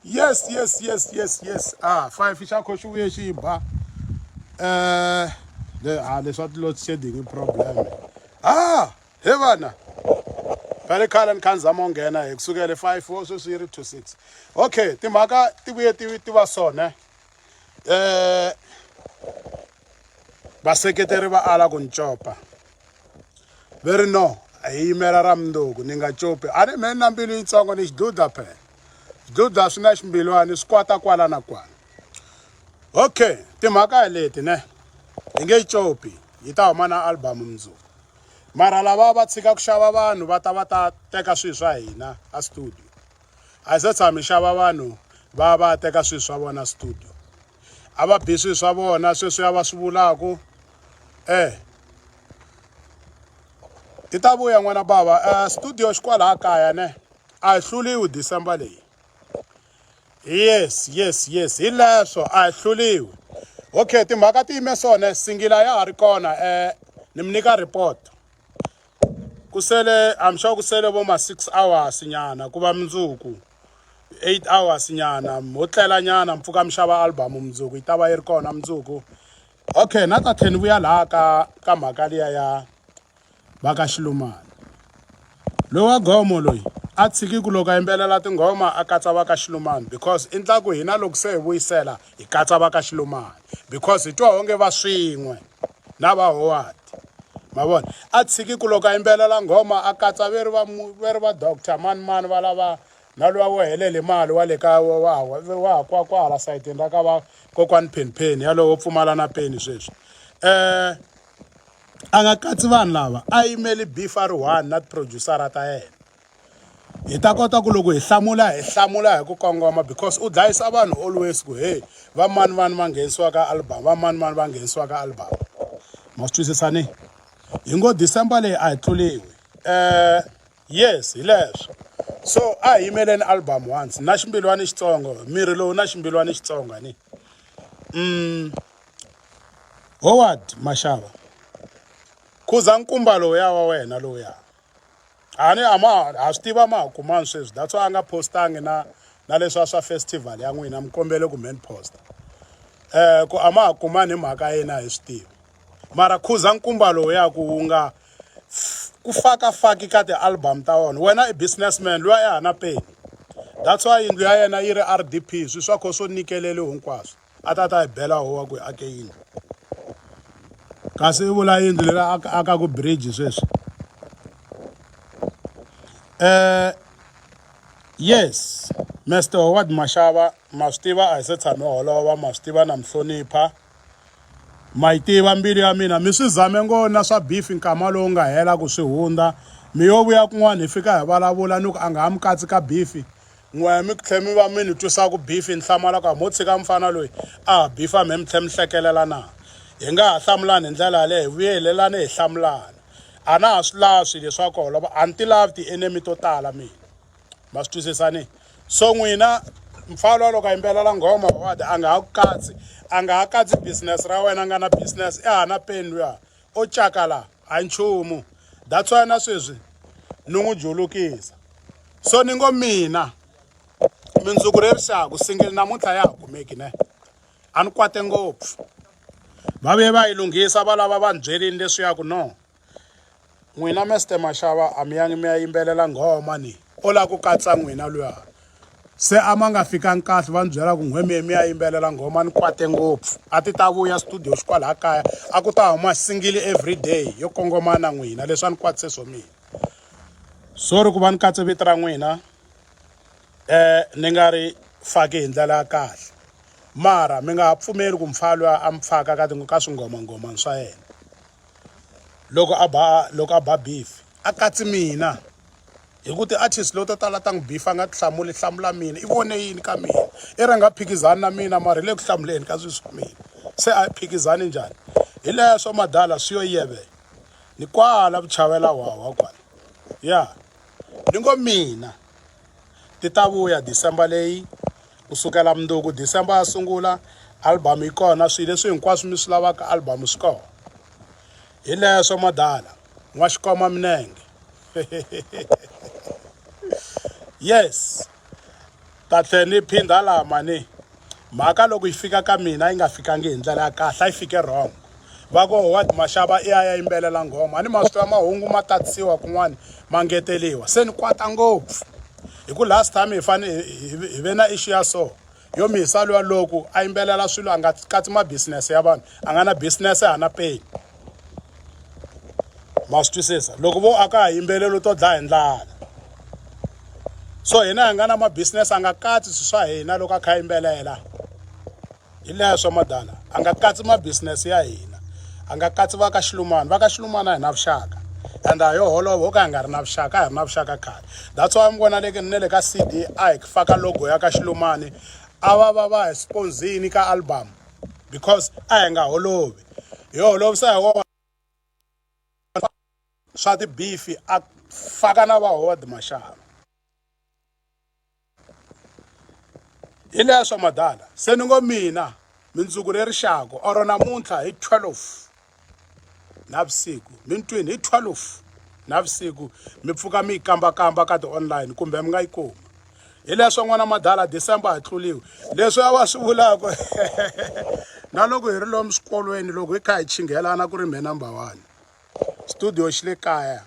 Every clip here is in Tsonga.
Yes, yes, yes, yes, yes. Ah, 5 xa kho xi vuye xi ba. Eh, le ah leswa ti load shedding i problem. Ah, he vana. Phela khale ni kha ni zama u nghena hi kusukela 5 wo sweswi yi ri to 6. Okay, timhaka ti vuye ti ti va sona. Eh vaseketeri va ala ku ni copa. Ve ri no, a hi yimela ra mundzuku ni nga copi. A ni me ni na mbilu yitsongo ni xiduda phela. Swiduda swi na ximbilwani swi kwata kwala na kwala. Okay, timhaka hi leti ne. Hi nge yi copi, yi ta huma na album mundzuku. Mara lava va tshika ku xava vanhu va ta va ta teka swilo swa hina a studio. A hi se tshama hi xava vanhu va va teka swilo swa vona studio. A va bi swilo swa vona sweswiya va swi vulaku. Eh. Ti ta vuya n'wana bava. Eh, studio xi kwalaha kaya ne. A hi hluliwi December leyi. Yes, yes, yes. Hi leswo a hi hluliwi. Okay, timhaka ti yime sona singila ya ha ri kona eh ni mi nyika report. Ku sele I'm sure ku sele vo ma 6 hours nyana ku va mundzuku. 8 hours nyana mo tlela nyana mpfuka mi xava album mundzuku yi ta va yi ri kona mundzuku. Okay, na ta tlhela ni vuya laha ka ka mhaka liya ya va ka Xilumani. Loyi wa gomo loyi a tshiki ku loko a yimbelela tinghoma a katsa va ka Xilumani because i ndla ku hina loko se hi vuyisela hi katsa va ka Xilumani because hi twa onge va swin'we na va Howard ma vona a tshiki ku loko a yimbelela nghoma a katsa ve ri va ve ri va doctor mani mani va lava na luwa wo helele mali wa le ka wa wa wa kwa kwa hala sayitini ra ka va kokwani Phenpheni yalowo pfumala na peni sweswi eh a nga katsi vanhu lava a yimeli beef a ri one na ti-producer ta yena hi ta kota ku loko hi hlamula hi hlamula hi ku kongoma because u dlayisa vanhu always ku hey va mani mani va nghenisiwa ka album va mani mani va nghenisiwa ka album ma swi twisisa ni hi ngo December leyi a hi tluliwi eh yes hi leswo so a hi yimeleni album once na ximbilwani xitsongo miri lowu na ximbilwani xitsongo ni Howard Mashava khuza nkumba lowuya wa wena lowuya a ni a ma ha swi tiva ma ha kumani sweswi that's why a nga postangi na na leswiya swa festival ya n'wina mi kombele ku man post eh ku a ma ha kumani hi mhaka yena hi swi tivi mara khuza nkumba lowuya ku wu nga ku faka faki ka ti-album ta wona wena i businessman luya ya ha na peni that's why yindlu ya yena yi ri R_D_P swilo swa kho swo nikeleliwe hinkwaswo a ta ta hi bela huwa ku hi ake yindlu kasi i vula yindlu leri akaku bridge sweswi eh yes Mr Howard Mashava ma swi tiva a hi se tshame holova ma swi tiva na mi hlonipha ma yi tiva mbilu ya mina mi swi zame ngo na swa beef nkama lowu nga hela ku swi hundza mi yo vuya kun'wana hi fika hi vulavula ni ku a nga ha mi katsi ka beef N'we mi tlhe mi va mi ni twisa ku beef ni hlamala ku a mo tshika mfana loyi a ha beef-a mhe mi tlhe mi hlekelela na hi nga ha hlamulani hi ndlela yaleyo hi vuyelelani hi hlamulana a na ha swi lavi swilo leswa ku holova a ni ti lavi ti-enemy to tala mina ma swi twisisa ni so n'wina mfana loko a yimbelela nghoma wadi a nga ha ku katsi a nga ha katsi business ra wena a nga na business i ha na peni luya o caka la a nchumu that's why na sweswi ni n'wi julukisa so ni ngo mina mindzuku rerixaku single namuntlha ya ha kumeki ne a ni kwate ngopfu va vuye va yi lunghisa va lava va ni byelini leswiya ku no n'wina Mister Mashava a mi yangi mi ya yimbelela nghoma ni o lava ku katsa n'wina luya se a ma nga fikangi kahle va ni byela ku n'we mi ye mi ya yimbelela nghoma ni kwate ngopfu a ti ta vuya studio xi kwalaha kaya a ku ta huma single every day yo kongoma na n'wina leswi a ni kwatise swo mina sorry ku va ni katse vito ra n'wina eh ni nga ri faki hi ndlela ya kahle mara mi nga ha pfumeli ku mfana luya a mi faka ka ka swingomangomani swa yena loko a ba loko a ba beef a katsi mina hi ku ti-artist leto tala ta n'wi beef a nga ti hlamuli hlamula mina i vone yini ka mina i ri nga phikizani na mina mara hi le ku hlamuleni ka swilo swa mina se a hi phikizani njhani hi leswo madala swi yo yeve ni kwala vuchavela wawa kwala ya ni ngo mina ti ta vuya December leyi ku sukela mundzuku December ya sungula album yi kona swilo leswi hinkwaswo mi swi lavaka album swi kona hi leswo madala n'wa xikoma minenge yes. Ta tlhela ni phindha laha mani mhaka loko yi fika ka mina yi nga fikangi hi ndlela ya kahle a yi fike wrong va ku Howard Mashaba i ya ya yimbelela nghoma a ni ma swi tiva mahungu ma tatisiwa kun'wani ma ngeteliwa se ni kwata ngopfu hi ku last time hi fane hi ve na issue ya so yo mihisa luya loku a yimbelela swilo a nga katsi ma business ya vanhu a nga na business ha na peni ma swi twisisa loko vo aka ha yimbeleli u to dlaya hi ndlala so hina hi nga na ma business a nga katsi swi swa hina loko a kha a yimbelela hi leswo madala a nga katsi ma business ya hina a nga katsi va ka xilumani va ka xilumani a hi na vuxaka and a yo holova ho ka hi nga ri na vuxaka a hi ri na vuxaka khale that's why mi vona le na le ka CD a hi faka logo ya ka xilumani a va va va hi sponzini ka album because a hi nga holovi hi holovisa hi wona swa tibifi a faka na va Howard Mashaba hi leswo madala se ni ngo mina mindzuku leri xako oro namuntlha hi 12 navusiku mi ni twini hi 12 navusiku mi pfuka mi yi kambakamba ka ti-online kumbe mi nga yi kumi hi leswo n'wana madala December ha tluliwi leswi a va swi vulaka na loko hi ri lomu swikolweni loko hi kha hi chinghelana ku ri mhe number one studio xi le kaya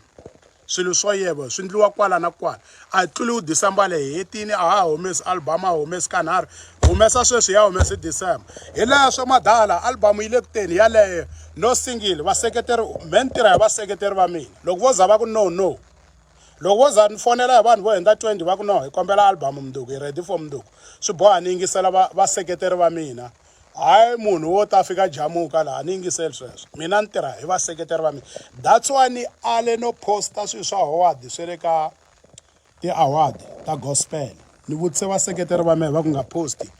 swilo swo yebo swi ndliwa kwala na kwala a hi tluliwi December leyi hetini a ha humesi album a humesi kanharhu humesa sweswi ya humesa hi December hi leswo madala album yi le ku teni yaleyo no single vaseketeri me ni tirha hi vaseketeri va mina loko vo za va ku no no loko vo za ni fonela hi vanhu vo hundza 20 va ku no hi kombela album mundzuku hi ready for mundzuku swi boha ni yingisela vaseketeri va mina hayi munhu wo ta fika jamuka laha ni yingiseli sweswo mina ni tirha hi vaseketeri va mina that's why ni ale no posta swilo swa Howard swi le ka ti-award ta gospel ni vutise vaseketeri va mina va ku nga posti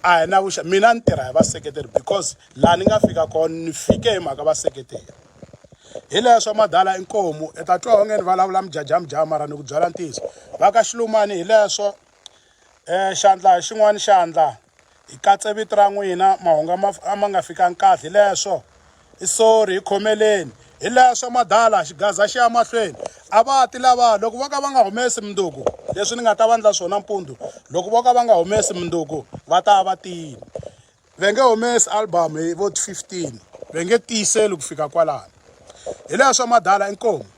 a hi na vuxa mina ni tirha hi vaseketeri because laha ni nga fika kona ni fike hi mhaka vaseketeri hi leswo madala inkomu i ta twa onge ni vulavula mijajamija mara ni ku byela ntiyiso va ka xilumani hi leswo um xandla hi xin'wana xandla hi katse vito ra n'wina mahungu a ma nga fikangi kahle hi leswo i sorry hi khomeleni hi leswo madala xigaza xi ya mahlweni a va ti lava loko vo ka va nga humesi munduku leswi ni nga ta va ndla swona mpundzu loko vo ka va nga humesi munduku va ta va tiyini va nge humesi album hi vo 15 va nge tiyiseli ku fika kwalano hi leswo madala inkomu.